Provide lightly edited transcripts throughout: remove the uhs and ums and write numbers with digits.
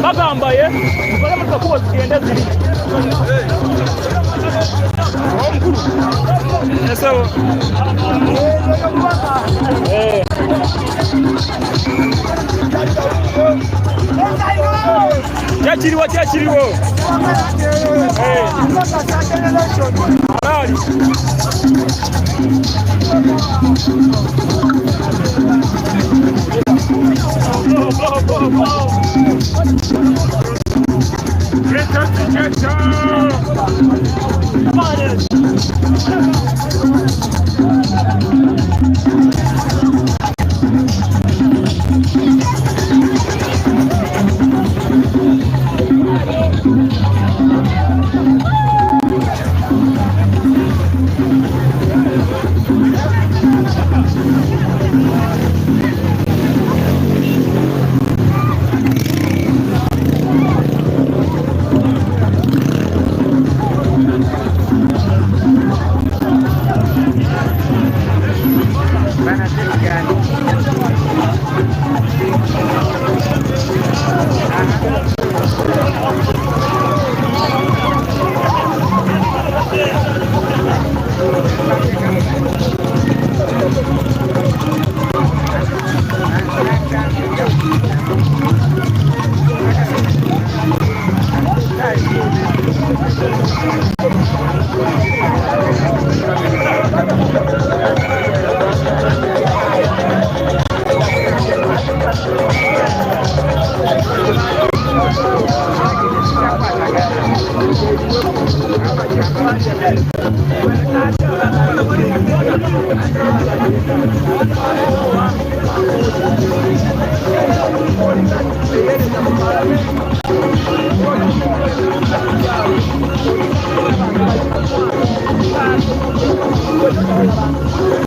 Bagamba ye mukole kubo zigende ziri omukulu esawo. Kyekiriwo kyekiriwo alaali.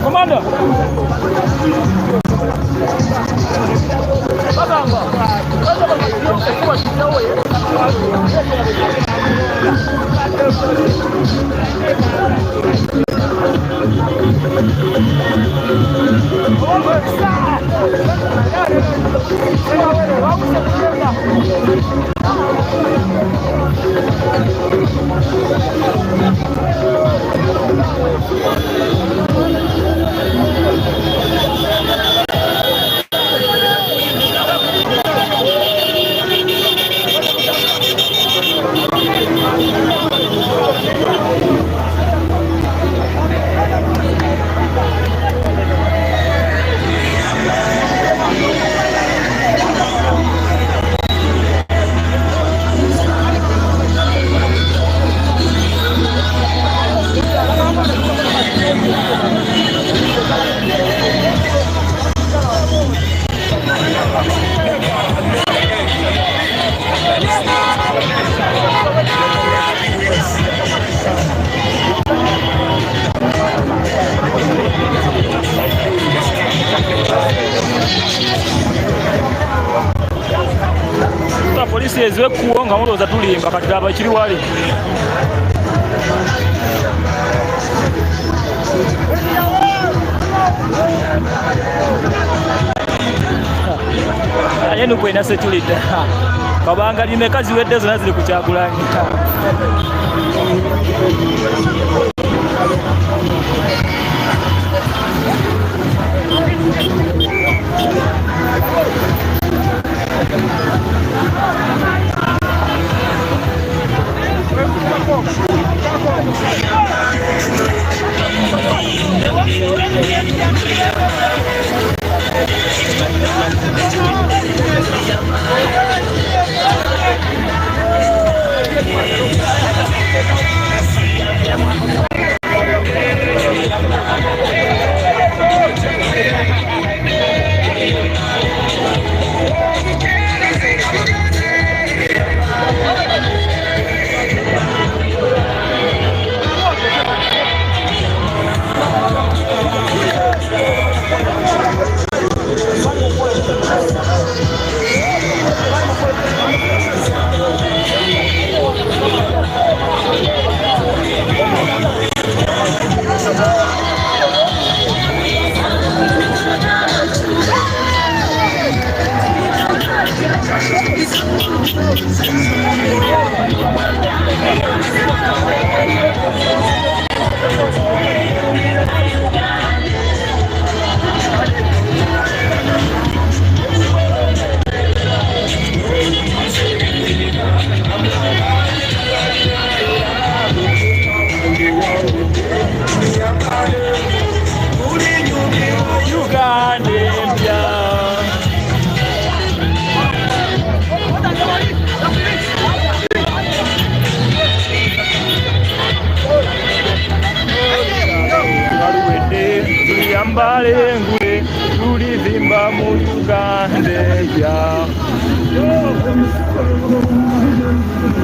Komanda. Bagamba. Poliisi eziwe ekkubo nga mulowooza tulimba, kati laba ekiri wali. Aye nukwena security kabanga limeka ziwedde zonna ziri ku Kyagulanyi. Tuliyambale engule tulizimba mu Uganda empya.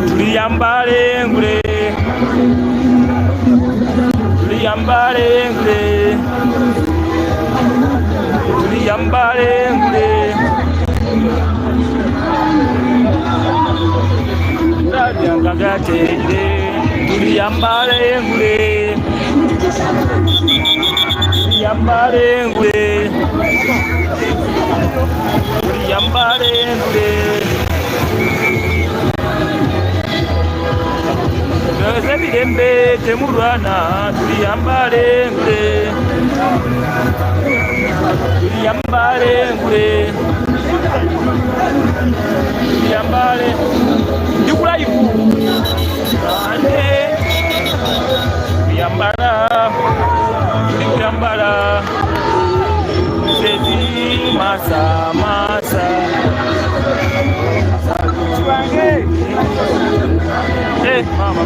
Tuliyambale engule tuliyambale engule tuliyambale engule gateire tuliyambale engule tuliyambale engule tuliyambale engule Nyweze emirembe temulwana tuliyambale engule tuliyambale engule tuliyambale ndi ku live ande kuyambala tuli kuyambala sezi masa masa Eh, mama.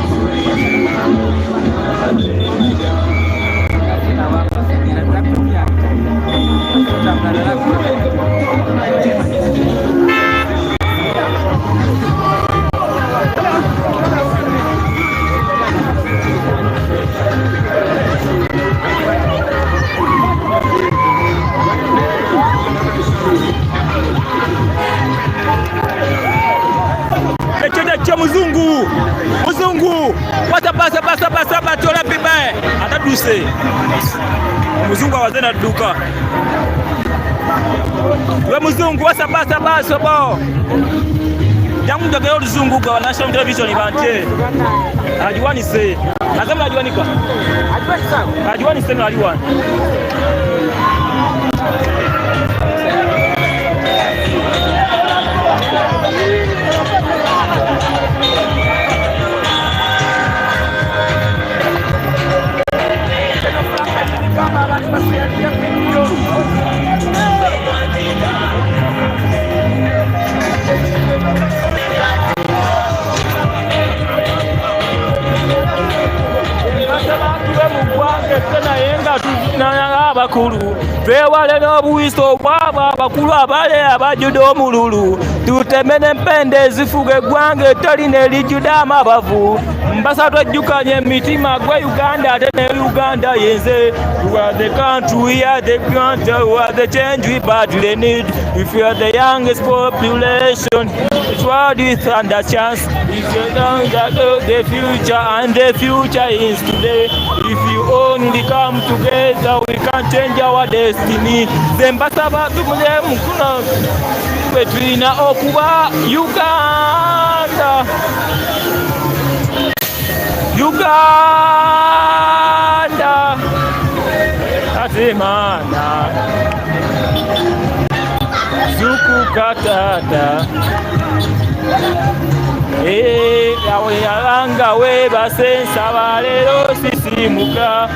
Ekyo muzungu muzungu pasa pasa pasa pasa batola piba ataduse omuzungu awaze nadduka we muzungu wasa basa baso bo jangu njogera oluzungu gwa national television bante agiwanise azamula agiwanika agiwanise no aliwana Abakulu twewale n'obuwiso obwabo abakulu abale abajjude omululu tuteme n'empenda ezifuga eggwanga etali nerijjude amabavu mbasa twejjukanye emitima gwe Uganda ate ne Uganda yenze. You are the country, we are the country, we are the change we badly need. If you are the youngest population, it's what is and a chance. If you don't know the future, and the future is today. If you only come together, we can change our destiny. Nze mbasaba tumule mukuno bwe tulina okuba Uganda. Uganda Azimana Zukukatata Eh, awo yalanga weebase nsaba leero sisimuka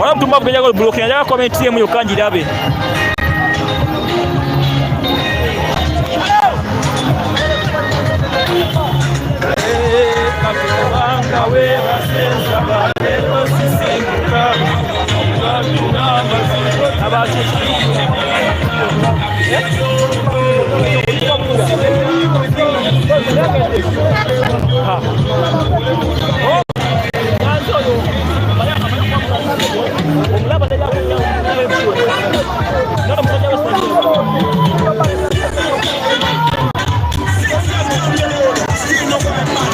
wala mutumba kugenda blocking njagala comment yemu yokka ngirabe. Katobanga weebase nsaba leero sisimuka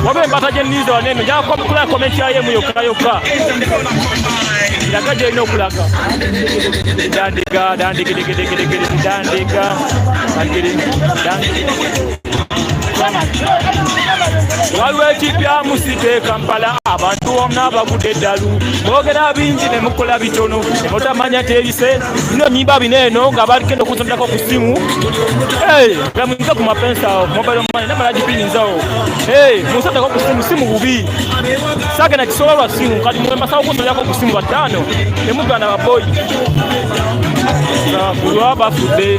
Wabe embata gye nninze wano eno njagala kulaba comment yayo yokka yokka iraga gyerina okulaga dandiga dandigidigidigidi dandiga dandigiri dandigiri waliwo ekipya mu city Kampala abantu bonna bagudde eddalu mwogera bingi ne mukola bitono ne mutamanya terise bino nyimba bino eno nga baligenda okusomberako ku ssimu nga muyinza ku mapensa awo mobile money namala gipininzawo musomberako ku ssimu simu bubi saagenda kisobola lwa ssimu kati mwe mbasawo okusomberako ku ssimu bataano ne muganda baboyi kulwa bafudde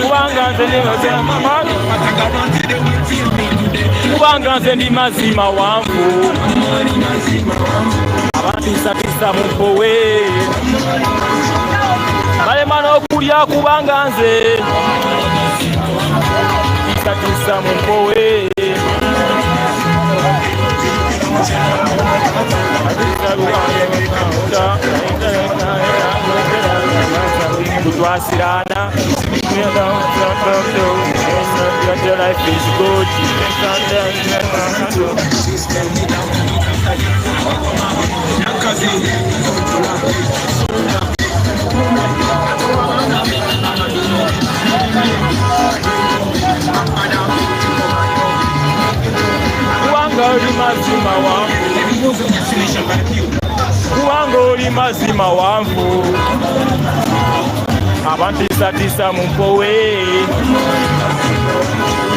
kubanga nze Kubanga nze ndi mazima wanvu, abantiisatiisa mumpowe, balema n'okulya kubanga nze tiisatiisa mumpowe. Twasirana. Life is good. Kubanga oli mazima wanvu, kubanga oli mazima wanvu, abantiisatiisa mumpowe,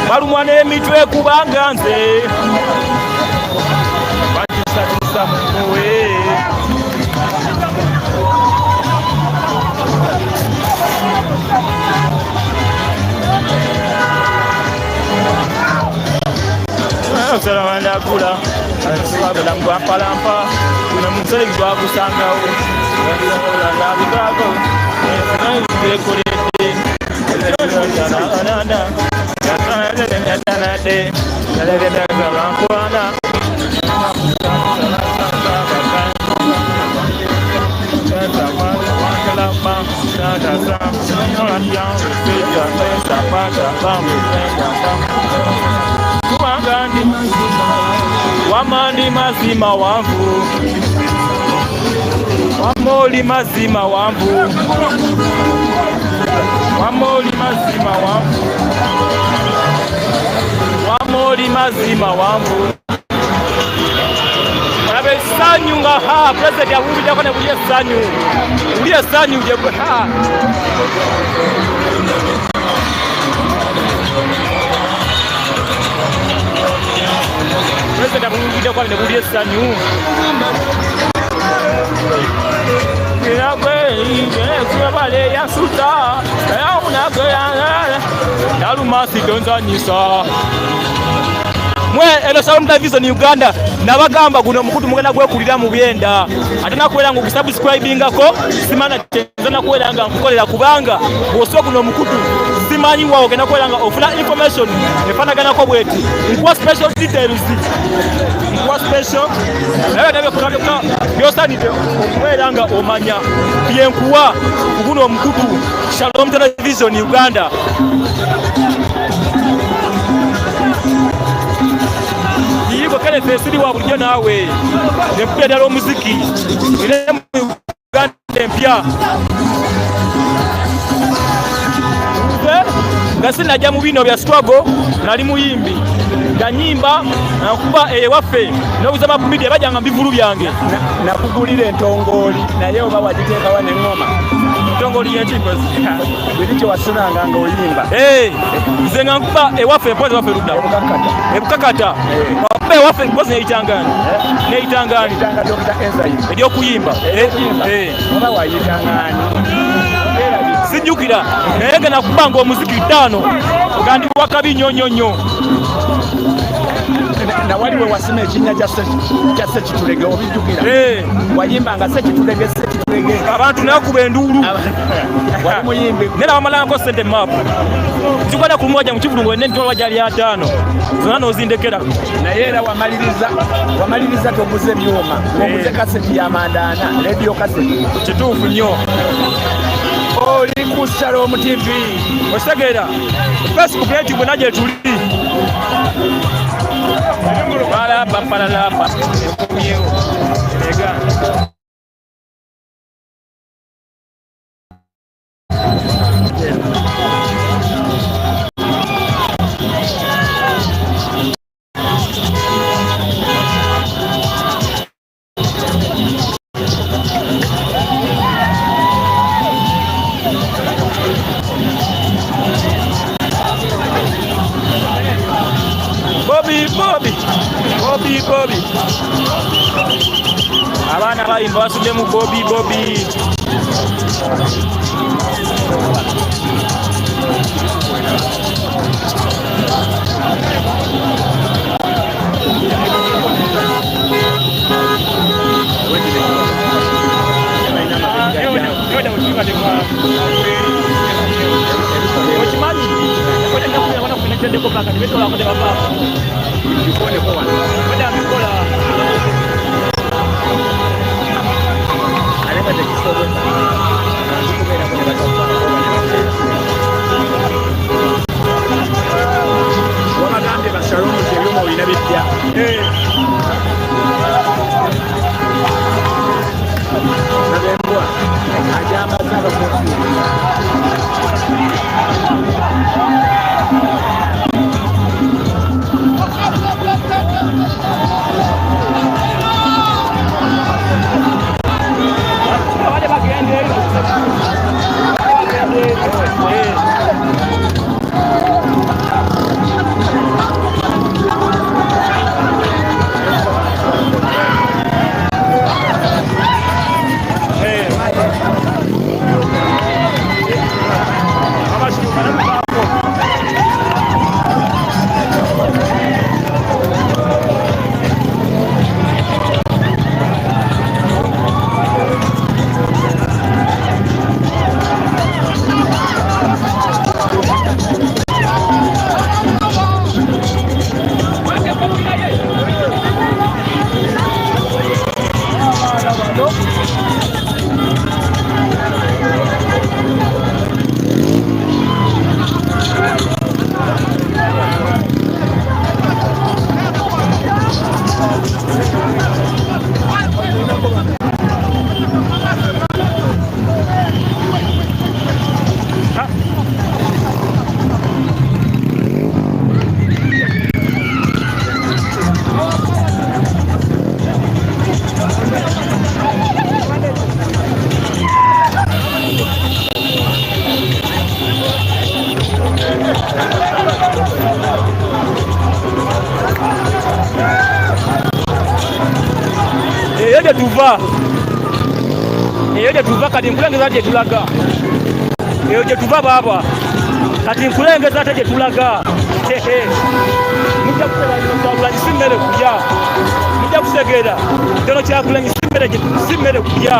balumwa n'emitwe kubanga nze bantiisatiisa mumpowe. Ndagula bulamu bwa mpalampa, guno musole gwagusangawo labikako bekoledde. Kubanga ndi wama ndi mazima wanvu, wama oli mazima wanvu, wama oli mazima wanvu, wama oli mazima wanvu. Olaba essanyu nga ha pulezidenti awuliddeko ne buli essanyu, buli essanyu gye ha pulezidenti abuwuliddeko ne buli essanyu. Yalumasi tonzanyisa mwe. Eno Shalom Television Uganda. Nabagamba guno omukutu mugenda gwekulira mu byenda, ate nakubeera nga ogusubscribingako simana kyenza nakubeera nga nkukolera, kubanga bw'osooka guno omukutu simanyi wa ogenda kubeera nga ofuna information efaanaganako bweti. Nkuwa special details, nkuwa special naye nabyo byosaanidde okubeera nga omanya byenkuwa ku guno omukutu Shalom Television Uganda. Yigo kale ffe wa bulijjo naawe nekubira ddala omuziki era mu Uganda empya. Nze nga sinajja mu bino bya struggle, nali muyimbi nga nyimba nkuba ewaffe n'obuzama ku media bajjanga mu bivulu byange. Nakugulira entongooli, naye oba wagiteekawa neŋŋoma? Ntongoli yenkinkozi. Biri kye wasunanga ng'oyimba. Nze nga nkuba ewaffe empozi waffe ludda. Ebukakata. Ebukakata nkuba ewaffe mpozi neyitangani neyitangani. Itanga Dr. Enzyme. Eryokuyimba. Oba wayitangani? Sijjukira, naye nga nakubanga omuziki ttaano nga ndi wakabi nnyo nnyo nnyo. Nawali we wasima ekinnya kya Sekitulege, obijjukira? Wayimbanga Sekitulege, Sekitulege. Abantu nakuba enduulu. Wali muyimbi. Naye nabamalangako sente maapu zikwata ku mwaja mukivulu ngo nemitwalo gyali 50 zonna n'ozindekera. Naye era wamaliriza toguze byuma, oguze kaseti y'amandaana, radio kaseti. Kituufu nnyo. Oli ku Shalom TV. Okitegeera, Facebook ne YouTube najye tuli balapapalapa ekumyewo ega. Bobi, Bobi, Bobi, Bobi, abaana bayimba basuddemu Bobi, Bobi. Bino bipya. Nabembwa ajambaza abakofiira. Eyo gye tuva, eyo gye tuva kati nkulengeza gye tulaga. Eyo gye tuva baaba, kati nkulengeza ate gye tulaga. Mujja kutegeera si mmere kulya, mujja kutegeera ntono Kyagulanyi si mmere kulya.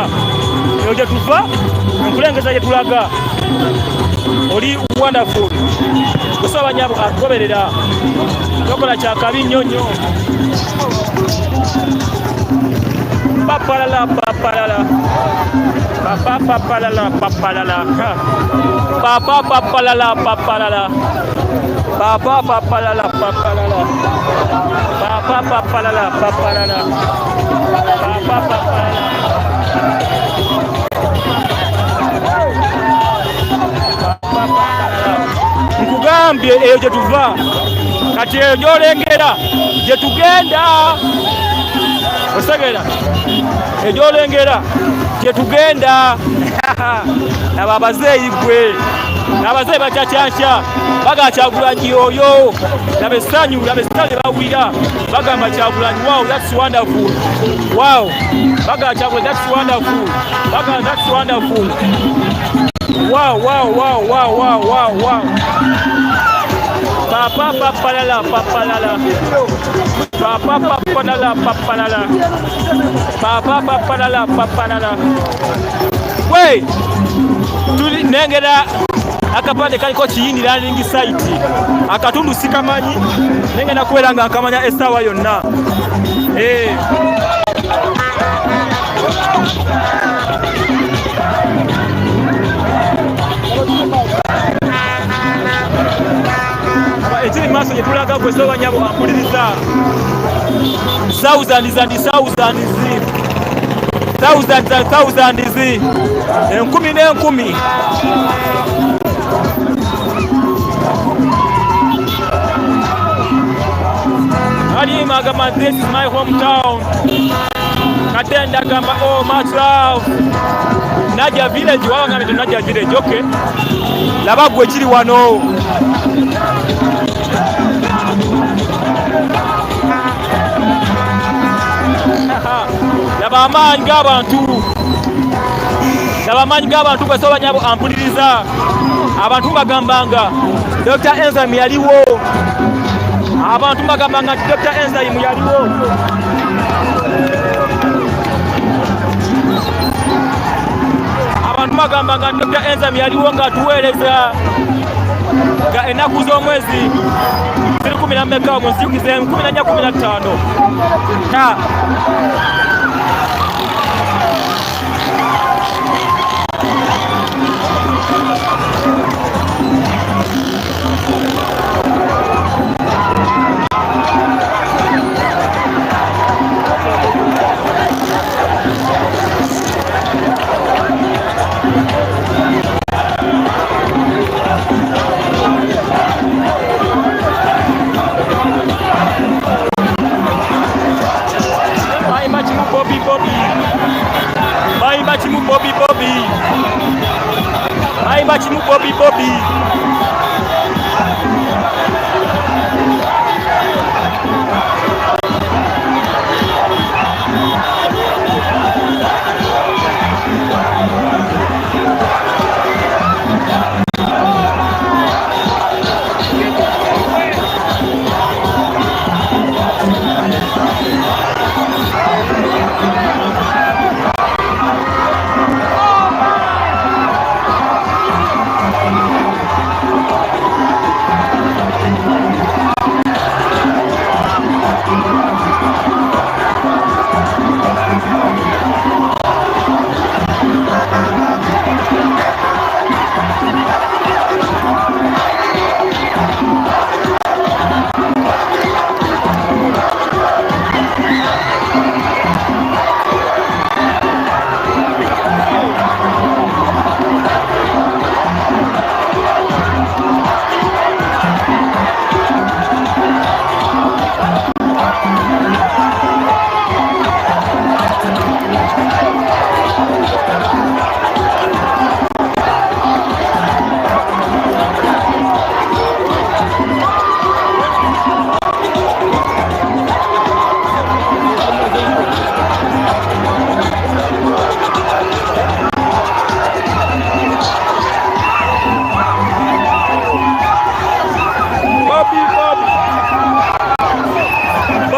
Eyo gye tuva, nkulengeza gye tulaga. Oli wonderful kusaba nyabo akugoberera, tokola kyakabi nnyo nnyo. Papalala papalala papa papalala papalala papa papalala papalala papa papalala papalala papa papalala papalala papa papalala. Nkugambye eyo gye tuva, kati eyo gy'olengera gye tugenda. Osegera egyolengera gye tugenda. Nabo abazeeyi gwe abazeeyi bakyakyankya baga Kyagulanyi oyo. Laba essanyu, laba essanyu bawulira bagamba Kyagulanyi, wow, that's wonderful, wow. Baga Kyagulanyi, that's wonderful. Baga, that's wonderful, wow, wow, wow, wow, wow, wow, wow. Papa papalala papalala papa papalala papalala papa papalala papalala. We tuli nengera akapande kaliko Kiyindi landing site. Akatundu sikamanyi, nengenda kubeera nga nkamanya essaawa yonna. Eh. Ekiri maaso gye tulaga gwe soba nyabo ampuliriza, thousands and thousands, thousands and thousands, enkumi n'enkumi. Halima agamba, "This is my hometown." Katenda agamba, "Oh, much love." Naja village waba ngambe Naja village, okay. Laba gwe kiri wano. Laba amaanyi g'abantu, laba amaanyi g'abantu gwe soba nyabo ampuliriza. Abantu bagambanga Dr. Enzyme yaliwo. Abantu bagambanga nti Dr. Enzyme yaliwo. Abantu bagambanga nti Dr. Enzyme yaliwo ng'atuweereza nga ennaku z'omwezi ziri 10 na mmeka munzijukize, 14, 15. Ha.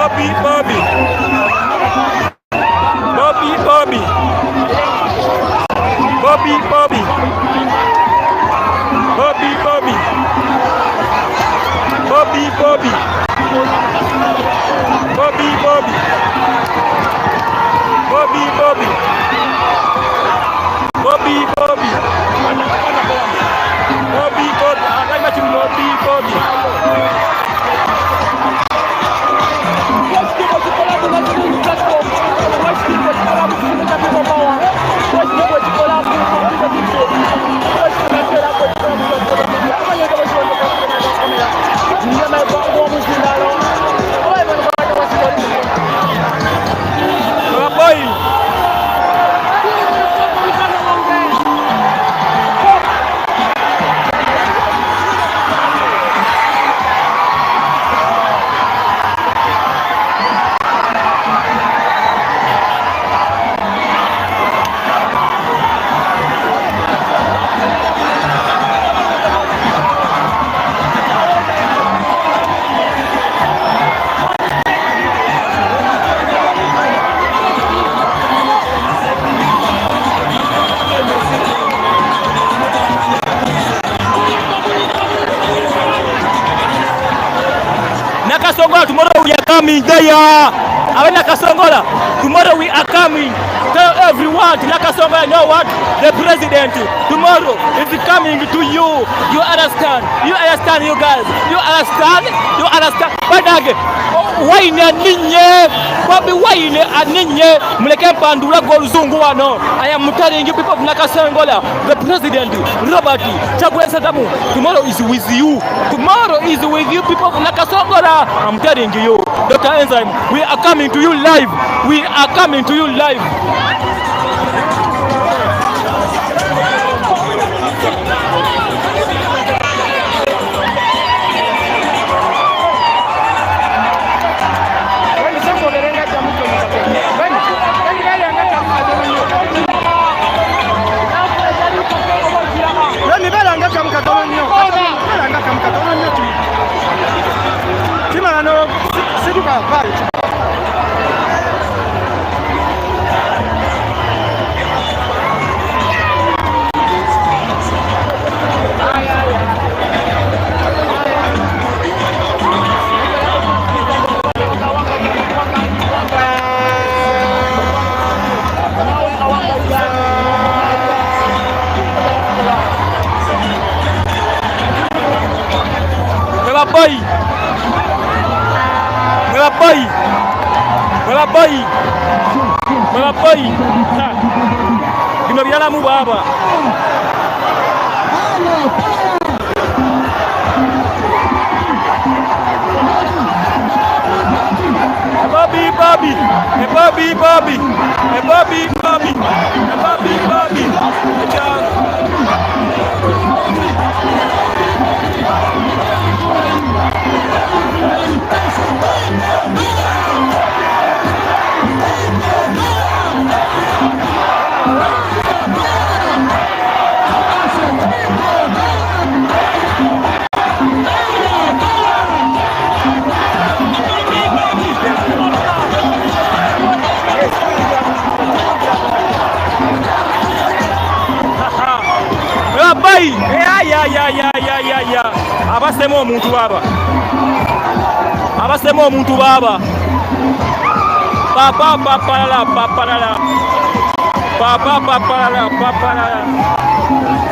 Bobi Bobi Bobi Bobi Bobi Bobi Bobi Bobi Bobi Bobi Bobi Bobi Bobi Bobi Bobi Bobi Bobi Bobi akayimba kiri Bobi Bobi. Boy. Nakasongola, tomorrow we are coming there. Abe Nakasongola, tomorrow we are coming. Tell everyone, Nakasongola, you know what? The president tomorrow is coming to you. You understand? You understand, you guys? You understand? You understand? Banange, Wine aninye, Bobi Wine aninye, muleke mpandula gw'oluzungu wano. I am telling you people of Nakasongola, the president Robert Kyagulanyi Ssentamu, tomorrow is with you. Tomorrow is with you people of Nakasongola. I'm telling you, Dr. Enzyme, we are coming to you live. We are coming to you live. Kimala no situka vaayo. Mwe baboyi, mwe baboyi, mwe baboyi, bino biralamu baaba. Bobby Bobby, Bobby Bobby, Bobby Bobby, Bobby Bobby. Bayi ya abasemu omuntu baaba, abasemu omuntu baaba, papa papalala papalala papa papalala papalala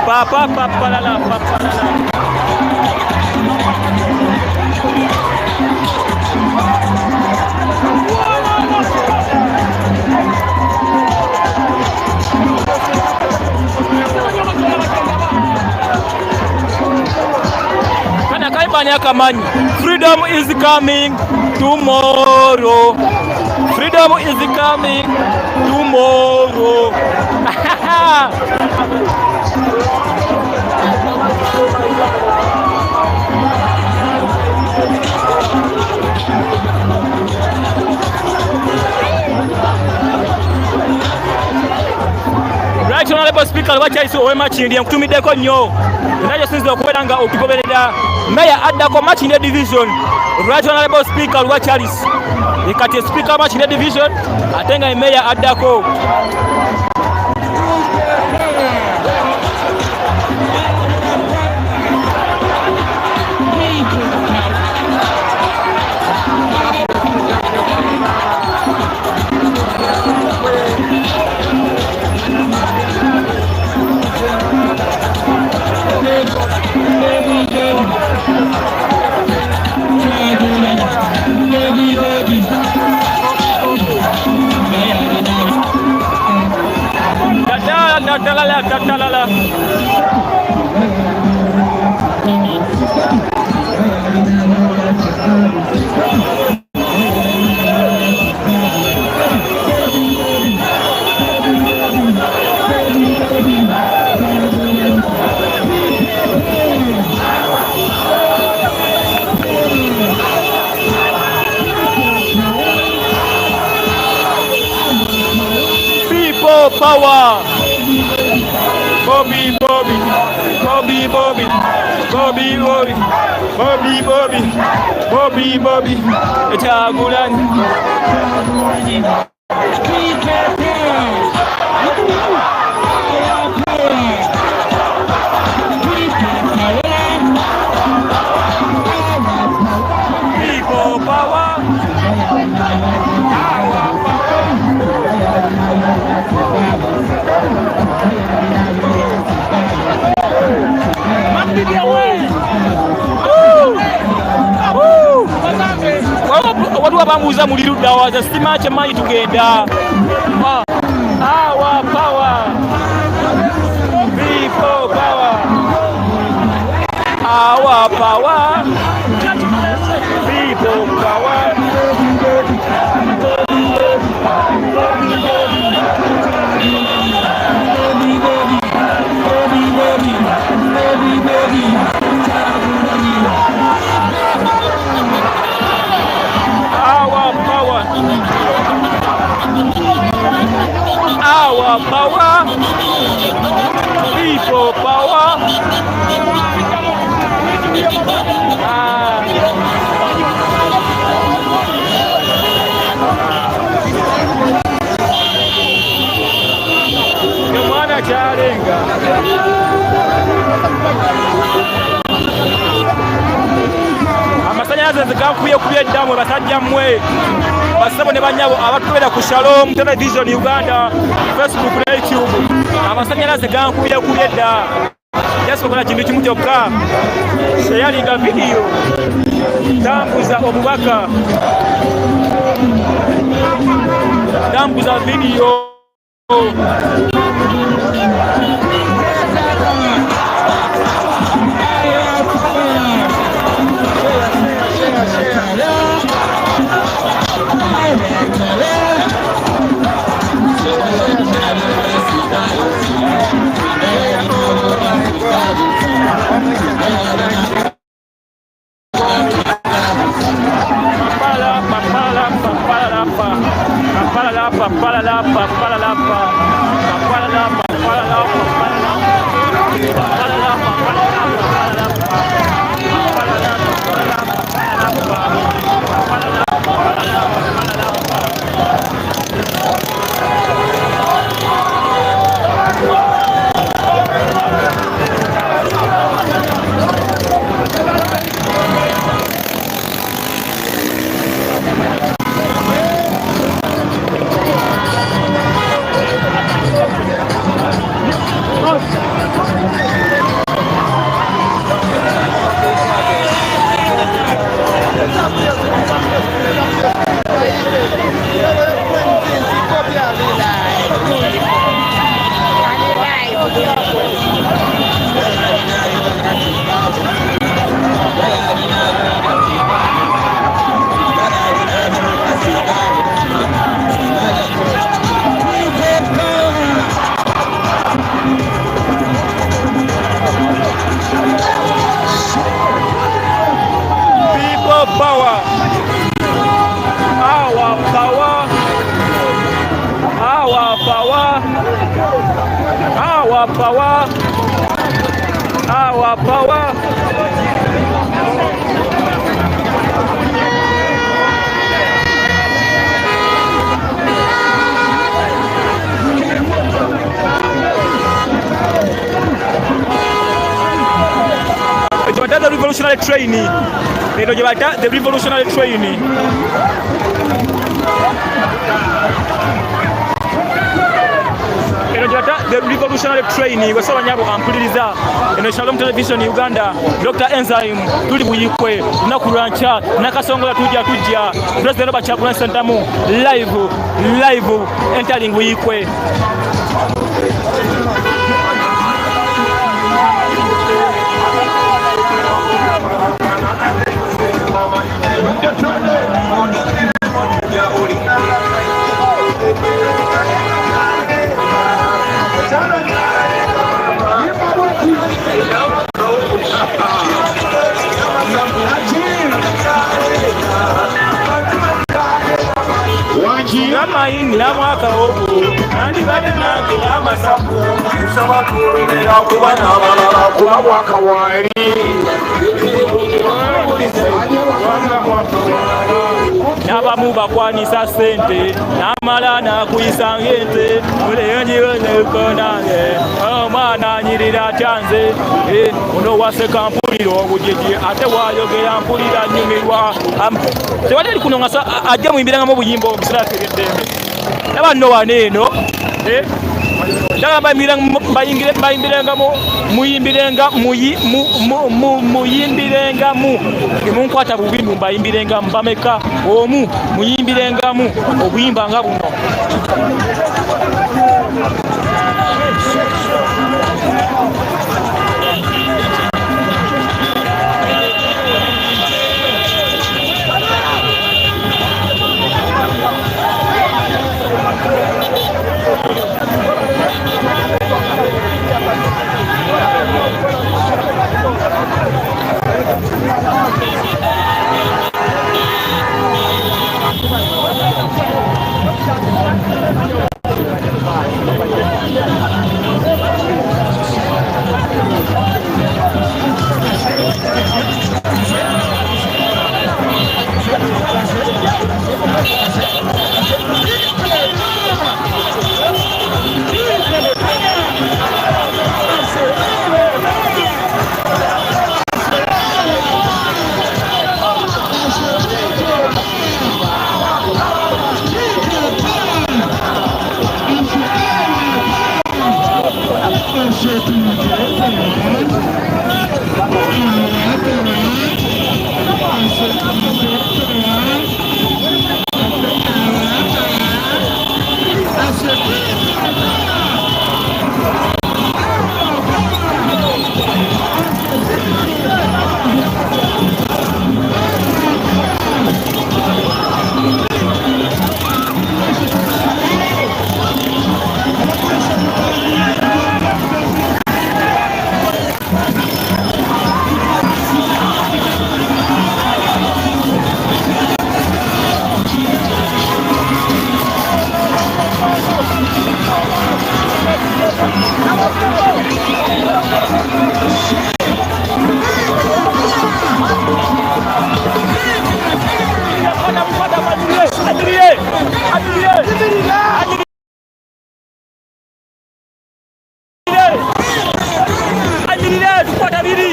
papa papalala papalala. Kana kaibani akamanyi freedom is coming tomorrow, freedom is coming tomorrow. Right Honorable Speaker lwakyayise ow'e Makindye, nkutumiddeko nnyo era gyosinzira okubeera nga otugoberera. Meya addako Makindye Division, Right Honorable Speaker Lwa Charles. Kati sipiika wa Makindye Division ate nga meeya addako. Tatalala, tatalala. People power. Bobby, Bobby, Bobby, Bobby, Bobby, Bobby, Bobby, Bobby, Bobby, Bobby, Kyagulanyi. People power. Our power. Woo! Woo! Waliwo abambuuza muli ludda wa, simanyi kyemmanyi tugenda. Our power. People power. Our power. People power. Our power. Our power. People power. Ah. Omwana kyalenga. Amasanyalaze nze gankubye edda mmwe basajja mmwe, bassebo ne bannyabo abatubeera ku Shalom Television Uganda, Facebook ne YouTube. Amasanyalaze gankubye kubye edda. Jasobola kintu kimu kyokka, sharinga vidiyo, tambuza obubaka, tambuza vidiyo. Papala, papala, papala, pa. Papala, papala, papala, pa. Papala, papala, papala. Papala, papala, papala, pa. Papala, papala, papala, pa. Papala, papala, papala, pa. People power. Our power. Our power. Our power. Our power. Revolutionary Train, eno gye bayita The Revolutionary Train. Eno gye bayita The Revolutionary Train. Wesaba nyabo ampuliriza, eno Shalom Television Uganda, Dr. Enzyme, tuli Buyikwe, lunaku lwankya Nakasongola, tujja President Robert Kyagulanyi Ssentamu live entering Buyikwe. Amayini namwaka ogwo nandibadde nange amasavu nsaba tulumira kuba n'abalala kuba bwakawaali. N'abamu bakwanisa ssente n'amala n'akuyisa ng'ente muleyenjiweneko nange omwana anyirira atya nze. Ono waseka mpulira obujiji ate wayogera mpulira nyumirwa. Tewali ali kuno nga ajja muyimbirangamu obuyimba obubiseera eby'eddembe. Laba nno wano eno, njagala bayimbirengamu, muyimbirenga, muyimbirengamu, temunkwata bubi, mbayimbirengamu bameka omu muyimbirengamu obuyimba nga buno. Tukwata biri.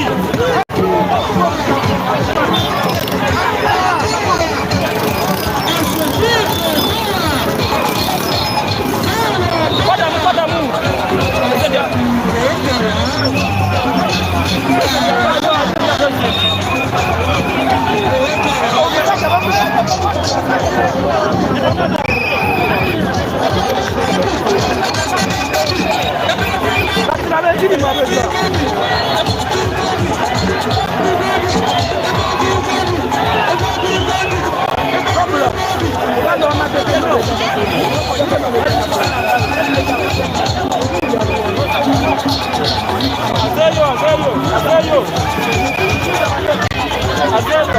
Kwata mu, kwata mu. Azeyo, azeyo, azeyo. Azeyo.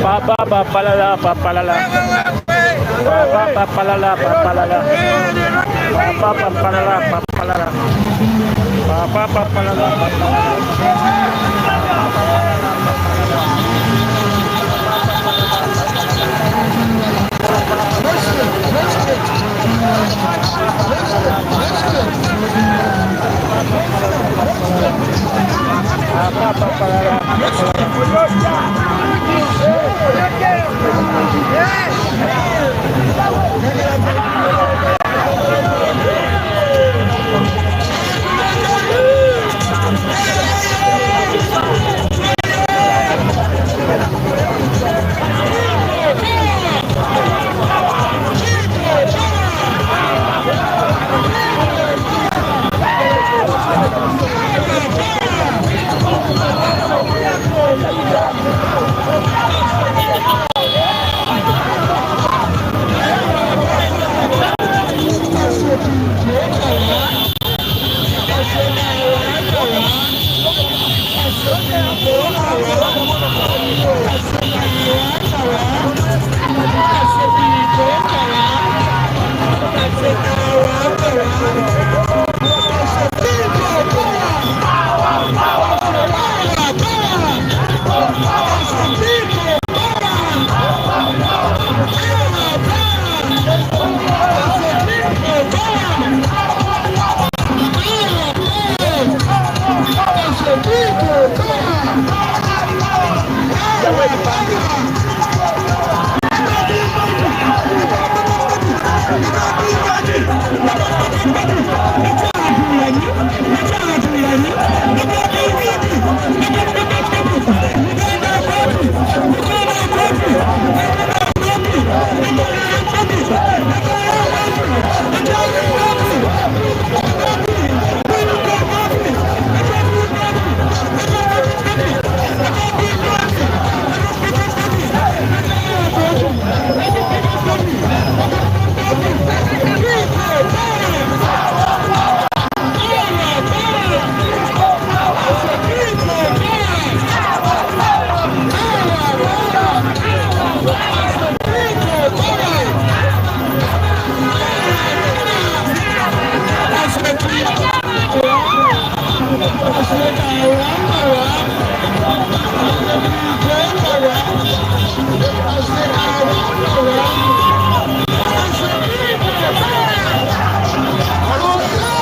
Pa pa pa pa la la pa pa la la. Pa pa pa pa la la pa pa la la. Pa pa pa pa la la pa pa la la. Pa pa pa pa la la pa pa la la. Pa pa pa pa la la pa pa la la.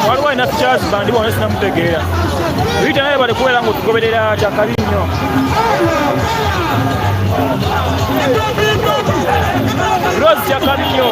Waliwo alina Charles Bandi bona sinamutegeera. Rita naye bali kubeera ng'otugoberera kyakabi nnyo. Rose kyakabi nnyo.